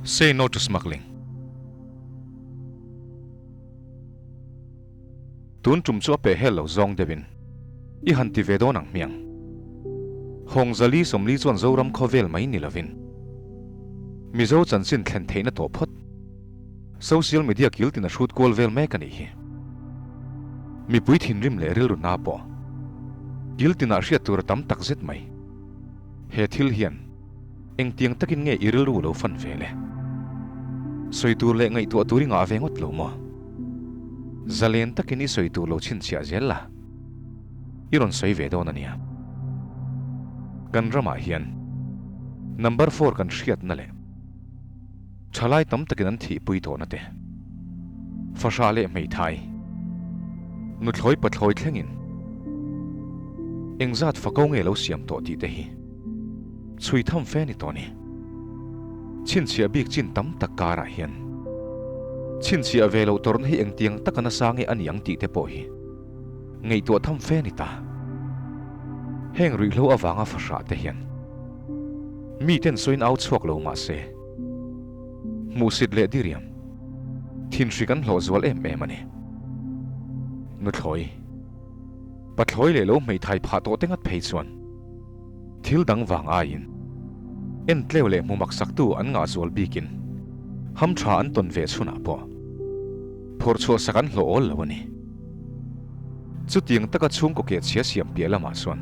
Say no to smuggling. Tun tum chu a peh hel lo zawng deuhin i han ti ve dawn ang hmiang. Hawng 440 chuan Zoram khawvel mai ni lovin Mizo chanchin thlen theihna tawh phawt. Social media kil tin a hrut kual vel mek a nih hi. Mipui thinrim leh rilru hna pawh kil tinah hriat tur a tam tak zet mai. He thil hian engtiang takin nge i rilru lo fan ve le? Sawi tur leh ngaihtuah tur i ngah ve ngawt lo maw? Zalen takin i sawi tur lo chhinchhiah zel la, i rawn sawi ve dawn a nia. Kan ramah hian number four kan hriatna leh thalai tam takin an thihpui tawhna te, fahrah leh hmeithai, nuthlawi pathlawi thlengin engzat fako nge lo siam tawh tih te hi chhui tham fe ni tawh a ni. Chhinchhiah bik chin tam tak karah hian chhinchhiah ve loh tawrhna hi engtiang taka nasa nge a ni ang tih te pawh hi ngaihtuah tham fe ni ta. Heng ruihhlo avanga fahrah te hian miten sawiin au chhuak lo mah se hmuhsit leh diriam thinhri kan hlawh zual em em a ni. Nuthlawi, pathlawi leh lo hmeithai phah tawh te ngat phei chuan Thil dang vang aiin entleu leh hmu maksaktu an ngah zual bikin hamtha an tawn ve chhunah pawh phawrh chhuahsak an hlawh awl lo a ni. Chutiang taka chhungkaw keh chhia siam piah lamah chuan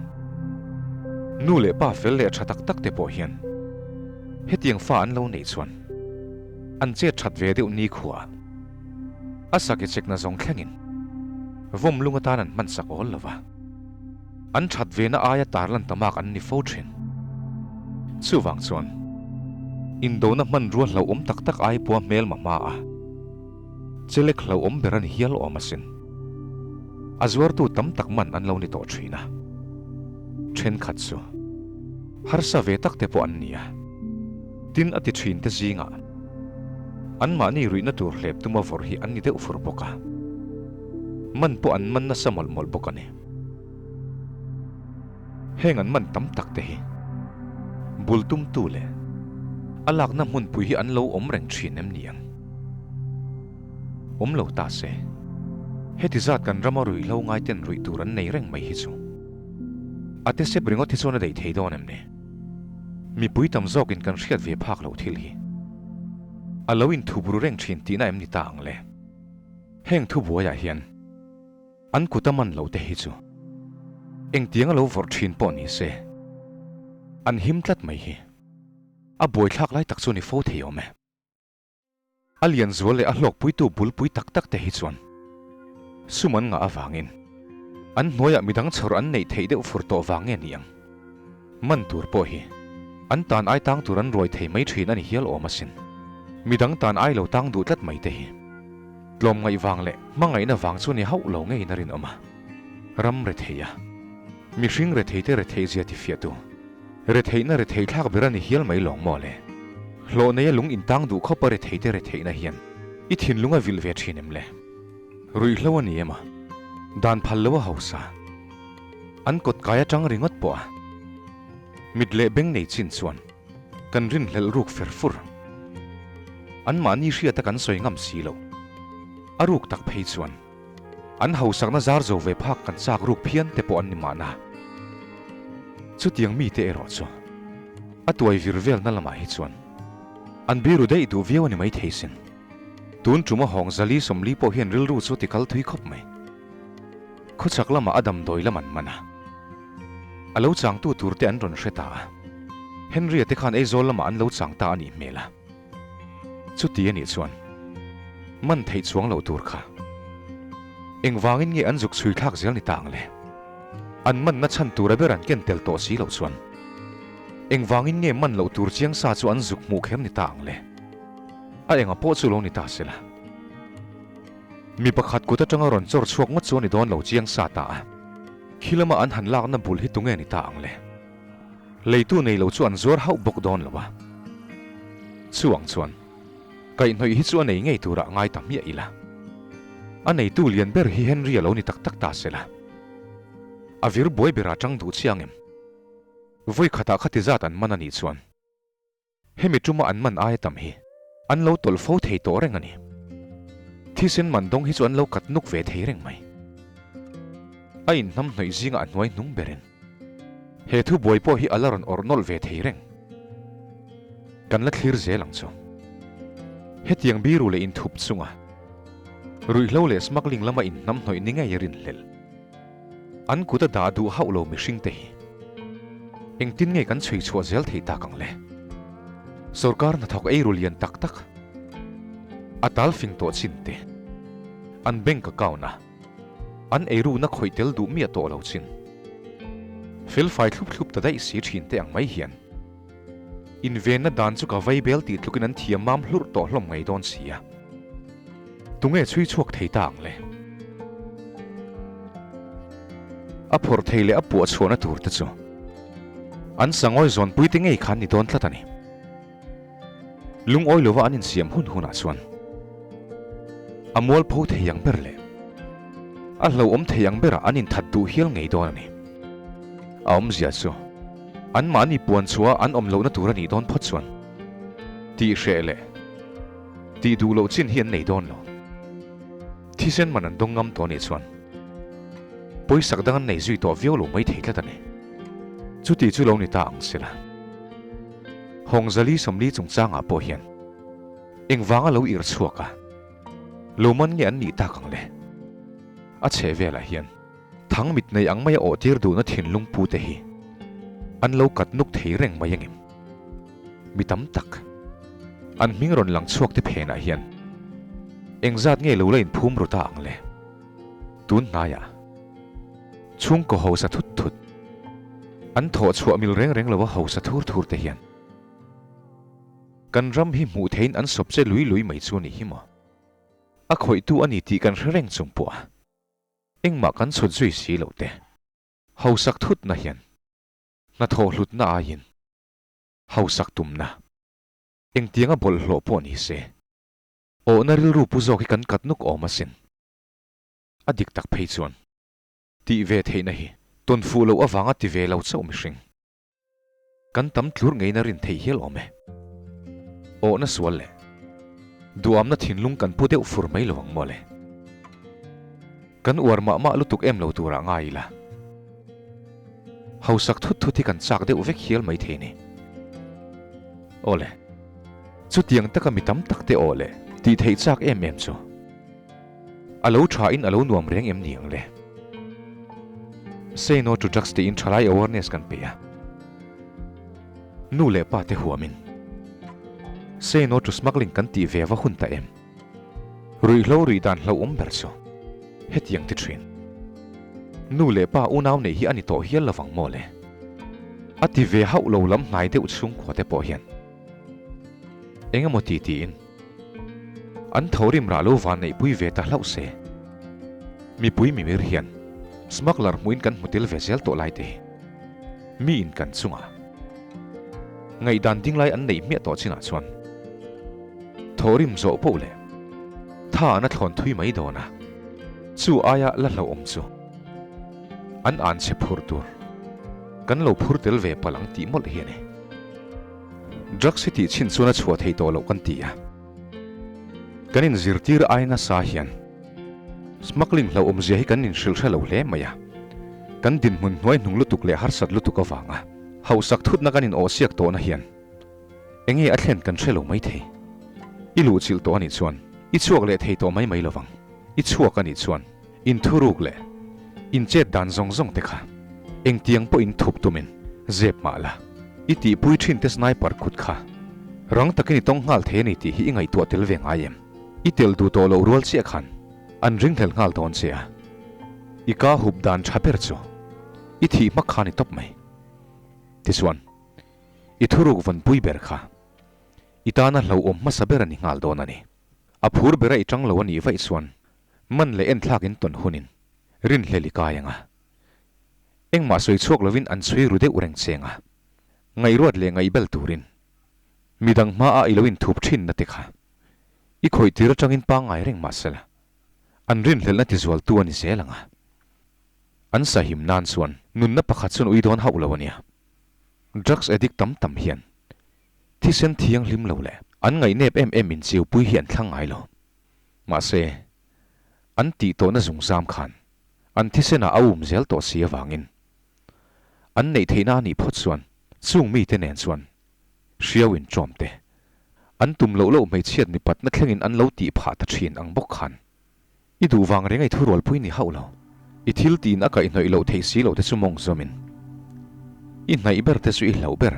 nu leh pa fel leh tha tak tak te pawh hian hetiang fa an lo neih chuan an chet that ve deuh nikhuaah a sake chekna zawng thlengin vawm lung atan an hmansak awl lo va. An that vena aia tarlan tamak an ni fo thin. Chuvang chuan, indona hmanrua hlauhawm tak tak ai pawha hmelma hma a chelek hlauhawm ber a ni hial awm asin. A zuartu tam tak man an lo ni tawh thin a. Thenkhat chu harsa ve tak te pawh an ni a. Tin a ti thin te zingah anmahni ruihna tur hlep tuma vawrh hi an ni deuh fur bawk a. Man pawh an man nasa mawlh mawlh bawk a ni. Heng an man tam tak te hi bul tumtu leh a lakna hmunpui hi an lo awm reng thin em ni ang? Awm lo ta se, heti zat kan rama ruihhlo ngaiten ruih tur an nei reng mai hi chu a te sep ringawt hi chuan a daih thei dawn em ni? Mipui tam zawkin kan hriat ve phak loh thil hi a lo inthup ru reng thin tihna em ni ta ang le? Heng thubuaiah hian An kut a man lo te hi chu engtiang a lo vawrh thin pawh ni se, an him tlat mai hi a buaithlak lai tak chu ni fo thei awm e. A lian zual leh a hlawkpuitu bulpui tak tak te hi chuan sum an ngah avangin an hnuaiah midang chhawr an neih theih deuh fur tawh vang nge ni ang? Man tur pawh hi an tan ai tang tur an ruai thei mai thin a ni hial awm asin. Midang tan ai lo tang duh tlat mai te hi. Tlawmngaih vang leh hmangaihna vang chu ni hauh lo ngeiin a rinawm a. Ram rethei a. Mihring retheite retheih zia tifiahtu. Retheihna rethei thlak ber a ni hial mai lawng maw le? Hlawh neia lung intang duh khawpa retheite retheihna hian i thinlung a vilh ve thin em le? Ruihhlo a ni em a? Dan phal lo a hausa. An kawt kai atang ringawt pawh a. Mit leh beng nei chin chuan kan rinhlelh ruk fer fur. Anmahni hriata kan sawi ngam si lo. A ruk tak phei chuan an hausakna zar zo ve phak kan chak ruk phian te pawh an ni mahna. Chutiang mite erawh chu a tuai vir velna lamah hi chuan an biru daih duh viau a ni maithei sin. Tun tum a hawng 440 pawh hian rilru chu ti kal thui khawp mai. Khawchhak lamah a damdawi lam an man a. A lo changtu turte an rawn hre ta a. Henry-a te khan Aizawl lamah an lo chang ta a nih hmel a. Chuti a nih chuan man theih chuang loh tur kha engvangin nge an zuk chhui thlak zel ni ta ang le? An manna chhan tura ber an ken tel tawh si loh chuan engvangin nge man loh tur chiang sa chu an zuk hmuh kher ni ta ang le? A enga pawh chu lo ni ta se la. Mi pakhat kut atanga rawn chawr chhuak ngawt chu a ni dawn lo chiang sa ta a. Khi lama an han lakna bul hi tunge ni ta ang le? Leitu nei lo chu an zuar hauh bawk dawn lo a. Chuang chuan kaihhnawih hi chu a nei ngei turah ngai ta hmiah ila. A neitu lian ber hi Henry a lo ni tak tak ta se la. A vir buai berah tang duh chiang em? Vawi khatah khati zat an man a nih chuan hemi tuma an man aia tam hi. An lo tawlh fo thei tawh reng a ni. Thisen man dawng hi chu an lo kat nuk ve thei reng mai. A inhnam hnawih zingah a hnuai hnung berin he thu buai pawh hi a la rawn awrh nawlh ve thei reng. Kan la thlir zel ang chu. Hetiang biru leh inthup chunga ruihhlo leh smuggling lama inhnam hnawih ni ngei a rinhlelh. An kut a dah duh hauh lo mihring te hi engtin nge kan chhui chhuah zel thei tak ang le? Sorkar hnathawk ei ru lian tak tak a tal fing tawh chin te, an bank account a an eirukna khawih tel duh miah tawh lo chin felfai thlup thlup ta daih si thin te ang mai hian invenna dan chu ka vai bel tih tlukin an thiam mam hlurh tawh hlawm ngei dawn si a. Tunge chhui chhuak thei ta ang le? A phawrh thei leh a puah chhuahna tur te chu an sangawi zawnpui te ngei khan ni dawn tlat a ni. Lungawi lova an insiam hun hunah chuan a mualpho thei ang ber leh a hlauhawm thei ang berah an inthat duh hial ngei dawn a ni. A awmzia chu anmahni puan chhuah a an awm lohna tur a nih dawn phawt chuan tihhreh leh Tih duh loh chin hi an nei dawn lo. Thisen man an dawng ngam tawh anih chuan pawisak dang an nei zui tawh viau lo mai thei tlat a ni. Chuti chu lo ni ta ang sela. Hawngzali 40 chungchangah pawh hian engvanga lo irh chhuak a, lo man nge an nih tak ang le? A chheh velah hian thang mit nei ang maia awh tir duhna thinlung pu te hi an lo kat nuk thei reng mai angem? Mi tam tak an hming rawn lang chhuak te phenah hian engzat nge lo la inphum ru ta ang le? Tun hnaiah chhungkaw hausa thut thut an thawh chhuah mil reng reng lova hausa thur thur te hian kan ram hi hmuh theiin an sawp che lui lui mai chu a ni hi maw? A khawihtu a ni tih kan hre reng chung pawh a engmah kan chhut zui si loh te hausak thutna hian hnathawh hlutna aiin hausak tumna engtianga bawlhhlawh pawh ni se awhna rilru pu zawk hi kan kat nuk awm asin. A dik tak phei chuan tih ve theihna hi tawn fuh loh avanga ti ve lo chauh mihring kan tam tlur ngeina rin theih hial awm e. Awhna sual leh duamna thinlung kan pu deuh fur mai lo ang maw le. Kan uar mah mah lutuk em lo turah ngai ila. Hausak thut thut hi kan chak deuh vek hial mai thei ni. Aw le, chutiang taka mi tam tak te aw le tih theih chak em em chu a lo tha in a lo nuam reng em ni ang le. Say no to drugs tiin thalai awareness kan pe a. Nu leh pa te huamin Say no to smuggling kan tih ve va hun ta em? Ruihhlo ruih dan hlauhawm ber chu hetiang ti thin. Nu leh pa unau neih hi a ni tawh hial lovang maw le? A ti ve hauh lo lam hnai deuh chhungkua te pawh hian eng emaw ti tiin an tho rim rah lo van neihpui ve ta hlauh se. Mipui mimir hian smuggler hmuhin kan hmu tel ve zel tawh lai te hi mi in kan chungah ngaihdan ding lai an neih hmiah tawh chinah chuan thawhrim zawh poh leh tha an a thlawn thui mai dawn a, chu aia la hlauhawm chu an an chhe phur tur kan lo phur tel ve palh ang tih mawlh hi a ni. Drugs hi tih chhin chuan a chhuah theih tawh loh kan ti a, kan inzirtir ai nasa hian smuggling hlauhawmzia hi kan inhrilh hre lo hle mai a, kan dinhmun hnuai hnung lutuk leh harsat lutuk avanga hauhsak thutna kan inawhsiak tawhna hian Enge a thlen kan hre lo mai thei. I luhchilh tawh a nih chuan i chhuak leh thei tawh mai mai lovang. I chhuak a nih chuan inthuruk leh inchet dan zawng zawng te kha engtiang pawh in thup tumin zep mah la. I tihpui thin te sniper kut kha rang takin i tawng nghal thei a ni tih hi i ngaihtuah tel ve ngai em? I tel duh tawh loh rual chiah khan an ringhlel nghal dawn che a. I ka hup dan tha ber chu i thih hmak kha a ni tawp mai. Tichuan. I thuruk vawnpui ber kha i tana hlauhawm hmasa ber a ni nghal dawn a ni. A phur bera i tang lo a nih vaih chuan man leh enthlak in tawn hunin rinhlel i kai ang a. Engmah sawi chhuak lovin an chhui ru deuh reng cheng a. Ngaihruat leh ngaihbel turin midang hmaah i lo inthup thin na te kha i khawih tir atangin pangngai reng mah sela an rinhlelhna tizualtu a ni zel ang a. An sahim nan chuan nunna pakhat chuan ui dawn hauh lo a nia. Drugs addict tam tam hian thisen thianghlim lo leh An ngaihnep em em in chiu pui hi an thlang ngai lo. Mahse, an tih tawhna zungzam khan an thisen ah a um zel tawh si avangin an neih theihna a nih phawt chuan chung mite nen chuan hriau in ṭawm te an tum loh loh hmeichhiat mipatna thlengin an lo tih phah ta ṭhin ang bawk khan I duh vang reng ei thurualpui ni hauh lo. I thil tiin a kaihhnawih loh theih si loh te chu mawng zawmin. I hnaih ber te chu i hlauh ber.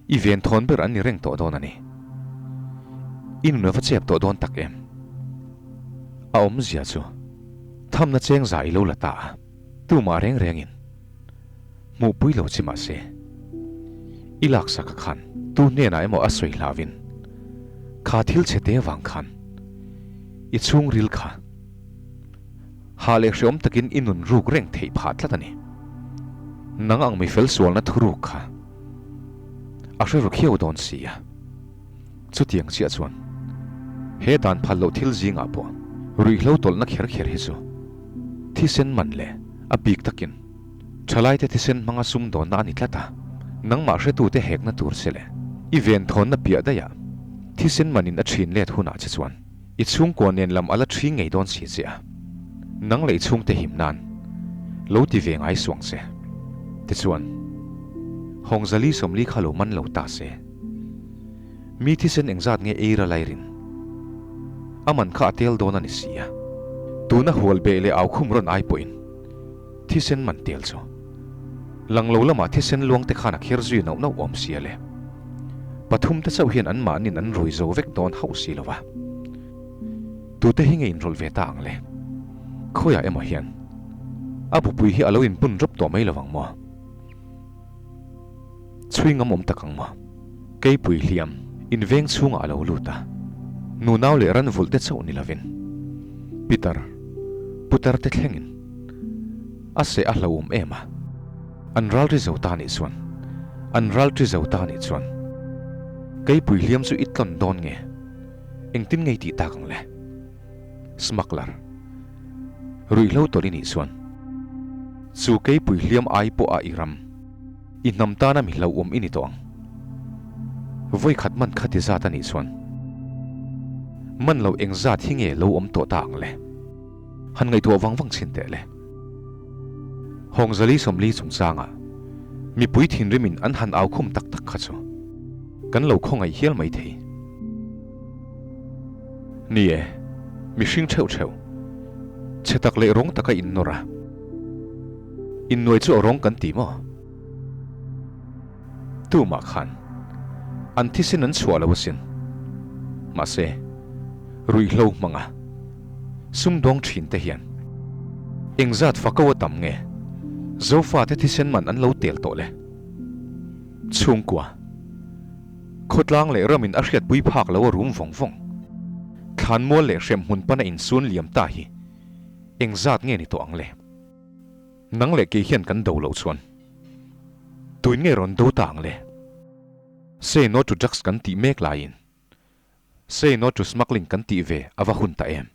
I venthawn ber an ni reng tawh dawn a ni. I nun a va chep tawh dawn tak em? A awmzia chu thamna cheng za i lo la ta a, tumah reng rengin hmuhpui lo chi mahse i laksak a khan tu hnenah emaw a sawi hlauhin kha thil chhe te vang khan I chhungril kha hah leh hreawm takin i nun ruk reng theih phah tlat a ni. Nang ang mi fel sualna thuruk kha a hre ru khiau dawn si a. Chutiang chiah chuan he dan phal loh thil zingah pawh ruihhlo tawlhna kher kher hi chu thisen man leh a bik takin thalaite thisen hmanga sumdawnna a ni tlat a. Nangmah hretute hekna tur che leh i venthawnna piah daihah thisen manin a thin let hunah che chuan I chhungkua nen lam a la ṭhi ngei dawn si che a, nang leh i chhungte him nan lo ti ve ngai suang che. Tichuan, Hawngzali 40 kha lo man lo ta se, mi thisen engzat nge ei ra lairin a man kha a tel dawn a ni si a, tuna hual beh leh au khum rawn ai pawhin thisen man tel chu lang lo lamah thisen luang te khan a kher zui nauh nauh awm sia le. Pathum te chauh hian anmahnin an rui zo vek dawn hauh si lo va. Tute hi nge inrawlh ve ta ang le? Khawiah emaw hian a bupui hi a lo inbun rawp tawh mai lo ang maw? Chhui ngam awm tak ang maw? Keipui hliam inveng chhungah a lo lut a, nunau leh ran vulh te chauh ni lovin Peter, putar te thlengin a seh a hlauhawm em a. An ralri zo ta nih chuan, an ralṭi zo ta nih chuan Keipui hliam chu i tlawn dawn nge? Engtin ngei tih tak ang le? Smuggler, Ruihhlo tawlh i nih chuan chu Keipui hliam ai pawh a i ram, i hnam tana mi hlauhawm i ni tawh ang. Vawi khat man kha ti zat a nih chuan man lo eng zat hi nge lo awm tawh ta ang le? Han ngaihtuah vang vang chhin teh le. Hawngzali 40 chungchangah mipui thinrimin an han au khum tak tak kha chu kan lo khawngaih hial mai thei. Ni e, mihring theuh theuh, chhe tak leh rawng taka innawr a, innuai chu a rawng kan ti maw? Tumah khan an thisen an chhuah lo asin. Mahse, ruihhlo hmanga sumdawng thin te hian engzat fako a tam nge Zofate thisen man an lo tel tawh le? Chhungkua, khawtlang leh ramin a hriatpui phak lo a rum vawng vawng. Thlanmual leh hremhmun pana insun liam ta hi engzat nge ni tawh ang le? Nang leh kei hian kan do loh chuan tuin nge rawn do ta ang le? Say no to drugs kan tih mek laiin Say no to smuggling kan tih ve a va hun ta em?